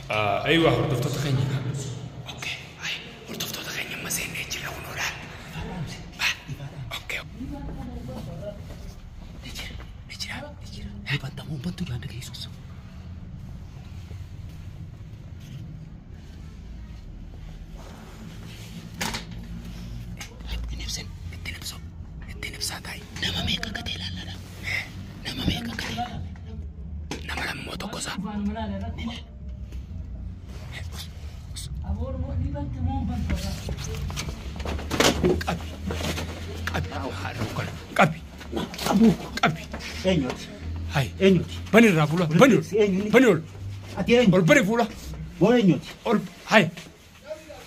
Aywa hordoftoota keenya. Okay. Ay, hordoftoota keenya amma seennee jirra kunoo laal. Okay. Ni jira, ni jira, ni jira. Ni bantamu bantu jaan dhageessus. Hin ibsin, Ittiin ibsu. Ittiin ibsaa taa'i. Nama meeqa akka ta'e ilaallala. Nama meeqa akka ta'e. Nama lammoo tokko isaa. Qabi. Qabi. Haadha kana. Qabi. Qabi. Eenyuti? Hai. Eenyuti? Bani irraa fuula. Bani ol. Eenyuti? Bani ol. Ati eenyu? Ol bani fuula. Boo eenyuti? Ol. Hai.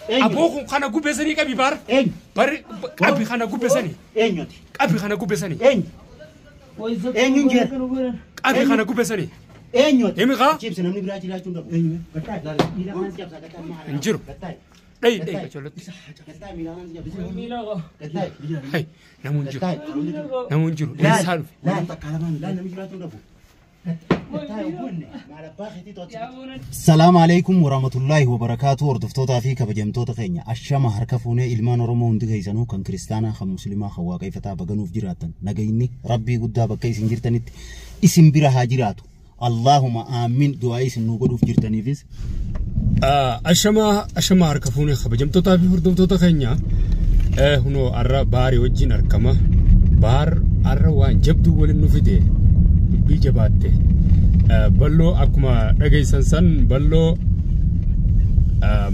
Eenyuti? Aboo kun kana gubbeessanii qabi baara. Eenyu? Bari qabi kana gubbeessanii. Eenyuti? Qabi kana gubbeessanii. Eenyu? Eenyuun jira? Qabi kana gubbeessanii. Eenyuti? Himi kaa? Chibsi namni biraa jiraachuu hin qabu. Eenyu? Gattaa'e. Miila kanaan si cabsa gattaa'e. Hin jiru. Gattaa'e. Dhayi dhayi qacollotti. Gattaa'e miila kanaan si cabsa. Gattaa'e. Hai. Namuun jiru. Gattaa'e. Namuun jiru. Eessaa dhufe? Laal takka lamaan laal namni jiraachuu hin qabu. Gattaa'e obboonni maal abbaa keetii to'achi. Salaam alaikum warahmatullaahi wabarakaatu hordoftootaa fi kabajamtoota keenya ashama harka fuunee ilmaan Oromoo hundi keessanuu kan kiristaanaa kan musliimaa kan waaqeffataa baganuuf jiraattan nagayinni rabbii guddaa bakka isin jirtanitti isin bira haa jiraatu. Allahumma aamin du'aa isin nuu godhuuf jirtaniifis. Ashama ashama harka fuunee kabajamtootaa fi hordoftoota keenya hunoo har'a baarii wajjin argama. Baar har'a waan jabduu waliin nu fide dubbii jabaatte. Balloo akkuma dhageessan san balloo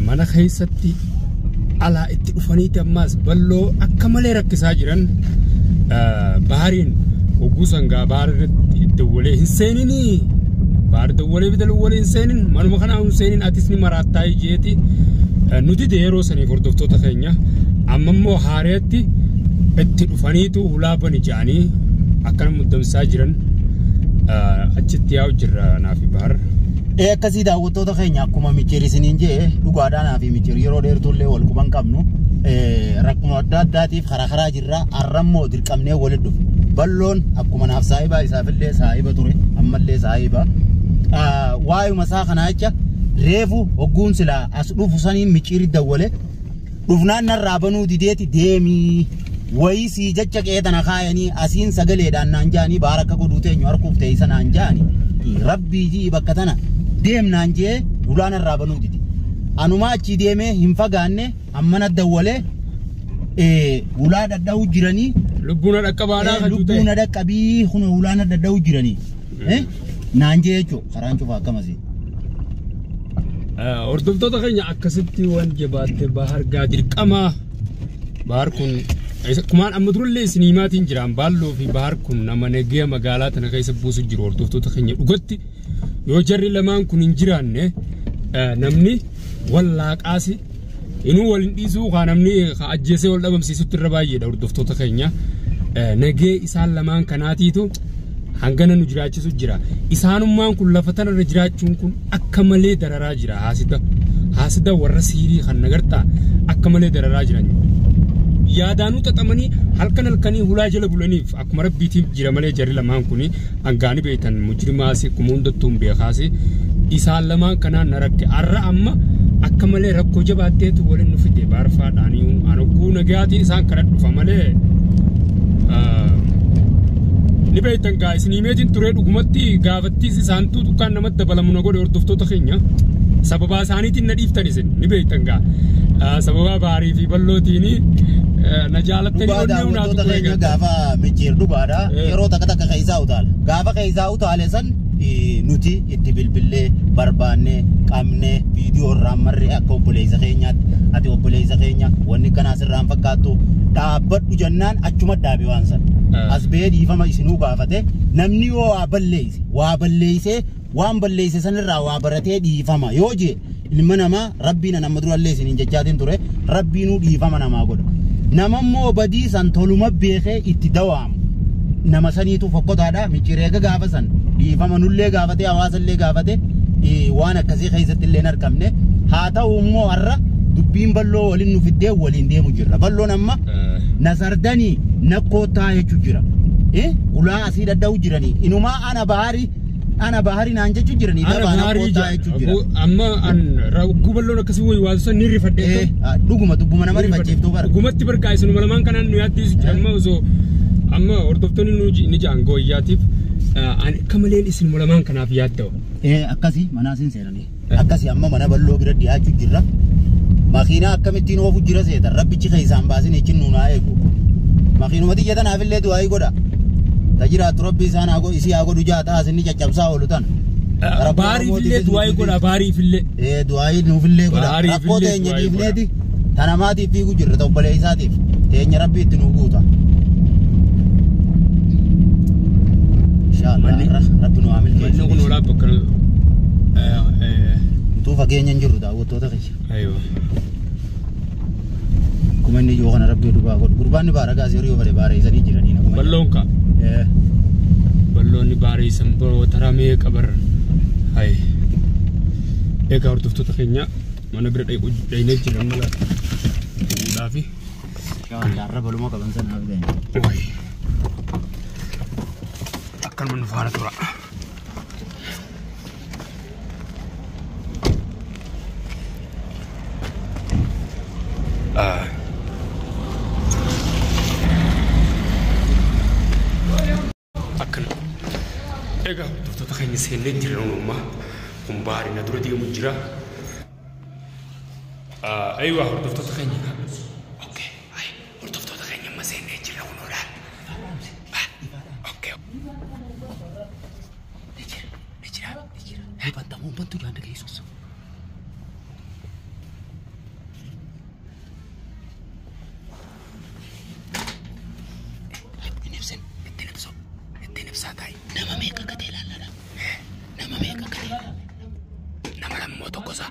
mana keessatti alaa itti dhufaniiti ammaas balloo akka malee rakkisaa jiran baariin hogguu sangaa baar irratti dawwalee hin seeninii. Baar dawwalee fi dawwalee hin seenin manuma kanaa hin seenin atis ni maraattaa jeeti. Nuti yeroo saniif hordoftoota keenya amma immoo haareetti itti dhufaniitu hulaa bani jedhanii akkana muddamsaa jiran achitti yaa'u jirra naafi baar. Ee akkasii daawwattoota keenya akkuma micciir isiniin jee dhugaadhaan fi micciir yeroo dheertuullee wal quban qabnu rakkuma adda addaatiif karaa karaa jirra arrammoo dirqamnee walitti dhufe. Balloon akkuma naaf saahibaa isaafillee saahiba ture ammallee saahiba. Waayuma isaa kanaa jecha reefu hogguun silaa as dhufu saniin micciirri dawwale dhufnaan narraa banuu dideeti deemii wayii sii jecha qe'ee tana kaayanii asiin sagaleedhaan naan jaanii baara akka godhuu teenyu harkuuf teessa naan jaanii rabbii jii bakka tana deemnaan jee ulaa narraa banuu dide. Anumaa achii deemee hin fagaanne ammana dawwalee ulaa dhadha'uu jiranii Lubbuun dhaqqabaadhaa kan lubbuu na dhaqqabii kun ulaa na dhadha'uu jiranii naan jee jechuudha karaan cufaa akkamasii. Hordoftoota keenya akkasitti waan jabaatte bahar gaa dirqamaa bahar kun kumaan amma durallee isin himaatiin jiraan baalloo fi bahar kun nama nagaya magaalaa tana keessa buusu jiru hordoftoota keenya dhugatti yoo jarri lamaan kun hin jiraanne namni wallaaqaasi inuu wal hin dhiisuu kaa namni ajjeesee wal dhabamsiisutti irra baay'eedha hordoftoota keenya nagee isaan lamaan kanaatiitu hangana nu jiraachisu jira. Isaanummaan kun lafa tanarra jiraachuun kun akka malee dararaa jira haasida. Haasida warra siirii kan nagartaa akka malee dararaa jiran. Yaadaanuu xaxamanii halkan halkanii hulaa jala bulaniif akkuma rabbiitiin jira malee jarri lamaan kun hangaani beektan mujrimaas akkuma hundattuu hin beekaas isaan lamaan kanaan na rakke har'a amma akka malee rakkoo jabaatteetu waliin nu fide baarfaadhaanii anogguu nagaatiin isaan kana dhufa malee. Ni beektan gaa isin himeetiin turee dhugumatti gaafattiis isaantuu dukkaan namatti dabalamu na godhe hordoftoota keenya sababaa isaaniitiin na dhiiftan isin ni beektan gaa sababaa baarii fi ballootiin na jaalattanii Dhugaa onnee hunaatu daawwattoota ture keenya galta. gaafa micciir dhugaadha. Yeroo takka takka keessaa utaala. Gaafa keessaa utaale san nuti itti bilbillee barbaannee qabnee viidiyoo irraan marree akka obboleessa keenyaatti ati obboleessa keenya wanni kanaa sirraan fakkaattu dhaabbadhu jennaan achuma dhaabe waan san. As ba'ee dhiifama isinuu gaafate namni yoo waa balleesse waa balleessee waan balleesse sanirraa waa baratee dhiifama yoo jee ilma namaa rabbiin nama durallee isiniin jechaatiin ture rabbiinuu dhiifama namaa godha. Nama immoo badii san toluma beekee itti dawaamu nama saniitu fokkotaadha miccireega gaafa san dhiifama nullee gaafate hawaasallee gaafate waan akkasii keessatti illee hin argamne haa ta'u immoo har'a dubbiin balloo waliin nu fiddee waliin deemu jirra balloon amma nasardanii nakkootaa jechuu jira. Ulaa asii dhadha'u jiranii inumaa ana baari Ana bahari naan jechuun jiranii Ana dabaan baarii akkootaa jechuun jira. Amma an guballoon akkasii wayii waan san ni rifadhe. Dhuguma dubbuma nama rifachiiftuu bara. Dhugumatti barqaa isinuma lamaan kanaan nu yaaddiisu jira amma osoo amma hordoftoonni nu ni ja'an gooyyaatiif ani akka maleen isinuma lamaan kanaaf yaadda'u. Akkasii manaa siin seenanii. Akkasii amma mana balloo bira dhiyaachuu jirra. Makiinaa akkamittiin oofu jira seetan rabbichi keessaan baasin jechuun nuun haa eegu. Makiinuma xiyya tanaafillee du'aayii godha. Ta jiraattu rabbi isaan haa godhu isii haa godhu jaa ta'a isinni caccabsaa oolu tana. Baariifillee du'aayii godha baariifillee. Du'aayii nuufillee godha. Baariifillee Rakkoo teenya du'aayii godha. dhiifneeti tanamaatiif fiigu jirra ta obboleessaatiif. Teenya rabbi itti nuu guuta. Inshaallah rabbi nu haa Manni kun milkeessu. olaa bakka Utuu fageenya hin jirru daawwattoota keessa. aywa. Akkuma inni ijoo kana rabbi dhugaa godhu. Gurbaan ni baara gaasii horii yoo fedhe baareessanii jiranii. Akkuma Balloon ka balloonni baareessan biroo taramee qabar. Hay. Egaa hordoftoota keenya mana bira dhaynee jira mala fuudhaafi. Jaarra baluma qaban sanaaf ga'e. Way. Akkanuma nu faana tura. Akkana. Egaa hordoftoota keenya seennee jira uumamaa kun baari na dura deemu jira. Aywa hordoftoota keenya. Okay. Ay, hordoftoota keenya amma seennee jira kun olaal. Okay. Ni jira, ni jira, ni jira. Bantamu bantu jaanda geessus. Ittiin ibsin, ittiin ibsu, ittiin ibsaa taa'i. Nama meeqa gatee ilaalladha? Nama meeqa gatee? Nama lammoo tokko isaa.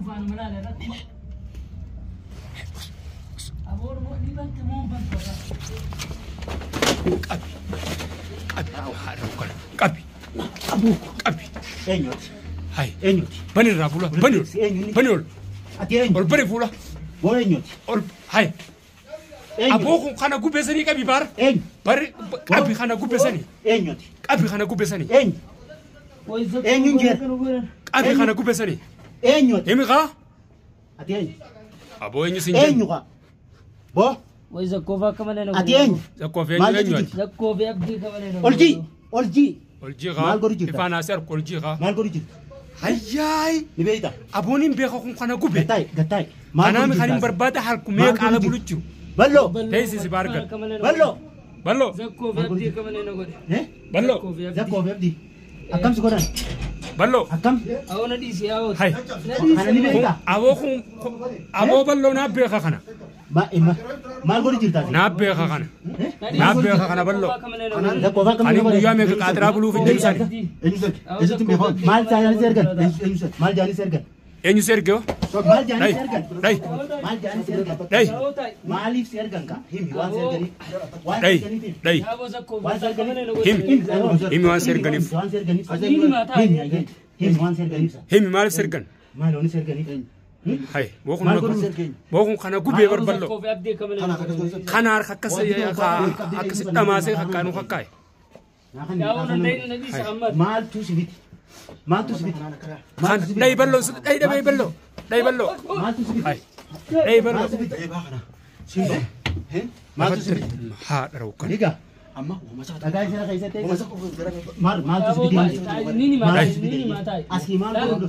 Qabi. Qabi. Haadha kana. Qabi. Qabi. Eenyuti? Hai. Eenyuti? Bani irraa fuula. Bani ol. Eenyuti? Bani ol. Ati eenyu? Ol bani fuula. Boo eenyuti? Ol. Hai. Eenyu? Aboo kun kana gubeessanii qabi baar. Eenyu? Bari qabi kana gubeessanii. Eenyuti? Qabi kana gubeessanii. Eenyu? Eenyuun jira? Qabi kana gubeessanii. Eenyuti? Himi kaa. Ati eenyu? Aboo eenyu sin jennu. Eenyu kaa? Boo? Way zakkoof akka malee na Ati eenyu? Zakkoof Maal eenyu jechuuti? eenyu ati? Zakkoo fi abdii akka malee na Oljii! Oljii! Oljii kaa. Maal godhu jirta? Ifaan asii arku oljii kaa. Maal godhu jirta? Hayyaay. Ni beekta? Aboon hin beeku kun kana gube. Gattaa'e gattaa'e. Maal Kanaaf godhu kan hin jirta? barbaada harku meeqa Maal godhu ala jirta? bulu jiru. Balloo! Teessisi baargal. Balloo! Balloo. Zakkoo fi abdii akka malee na godhe. Eh? Balloo. Zakkoo fi abdii. Zakkoo fi abdii. Akkam si godhan? Balloo. Akkam? Awoo na dhiisi awoo. Hai. Kana ni beekta? Aboo kun aboo balloo naaf beeka kana. Maal godhu jirta? Naaf beeka kana. Naaf beeka kana balloo. Zakkoo fi akkam Ani guyyaa meeqa qaaxiraa buluuf hin deemsani. Maal jaanis ergan? Maal jaanis ergan? Eenyu si ergee? Maal jaanis ergan? Dhai. Maal jaanis ergan? Dhai. Maaliif si ergan ka? Himi waan si erganiif. Waan si Dhai. erganiif himi. Dhai. Himi. Himi waan si erganiif. Waan si erganiif. Himi himi waan si erganiif. Himi maaliif si ergan? Maal waan si erganiif? Hai. Boo kun boo kun kana gubee barballoo. Kana harka akkas akkas dhamaasee kakkaanuu kakkaa'e. Maaltu si fiti? Maaltu si fiti? Kan dhai balloo dhai dhabee balloo. Dhai balloo. Maaltu si fiti? Hai. Dhai balloo. Maaltu si fiti? Haadha rawu kana. Egaa dhagaa isa keessatti maal maaltu si fiti? Maaltu si fiti? Asii maal godhu?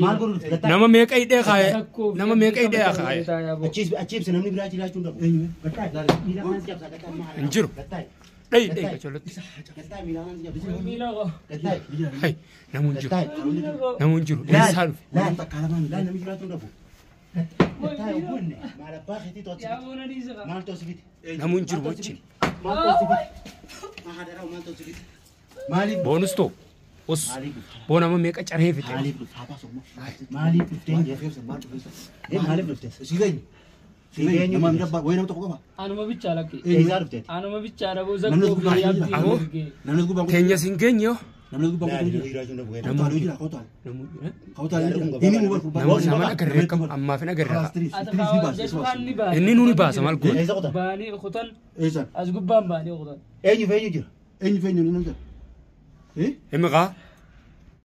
Maal godhu? Nama meeqa hidhee kaa'e? Nama meeqa hidhee kaa'e? Achi ibsa namni biraa jiraachuu hin qabu. Gattaa'e miila kanaan si cabsa gattaa'e maal? Hin jiru. Gattaa'e Dhai dhai qacollotti. gattaa'e miila kanaan si cabsa. Gattaa'e Hai. Namu hin jiru. gattaa'e. Namu hin jiru. Eessaa dhufe? Laal laal namni jiraachuu hin qabu. Gattaa'e obboonne maal abbaa keetii to'atu si fiti? Maal to'atu si fiti? Namu hin jiru wajjin. Maal to'atu si fiti? Maal to'atu si fiti? Maaliif Boonus ta'u. Os. Boo nama meeqa caree fixe? Maaliif dhufte? Maaliif dhuftee hin jedhu? Maaliif dhufte? Anuma bichaa lakke. Eessaa dhufte? Anuma bichaa dhaboo zakkoo fi abdii. Aboo. Teenya siin geenye yoo. Namni Nama agarree kam ammaaf hin agarree kaa. Inni nuuni baasa maal goone? Eessa qotan? Baanii kutan as gubbaan baanii kutan. Eenyu fi eenyu jira? Himi kaa.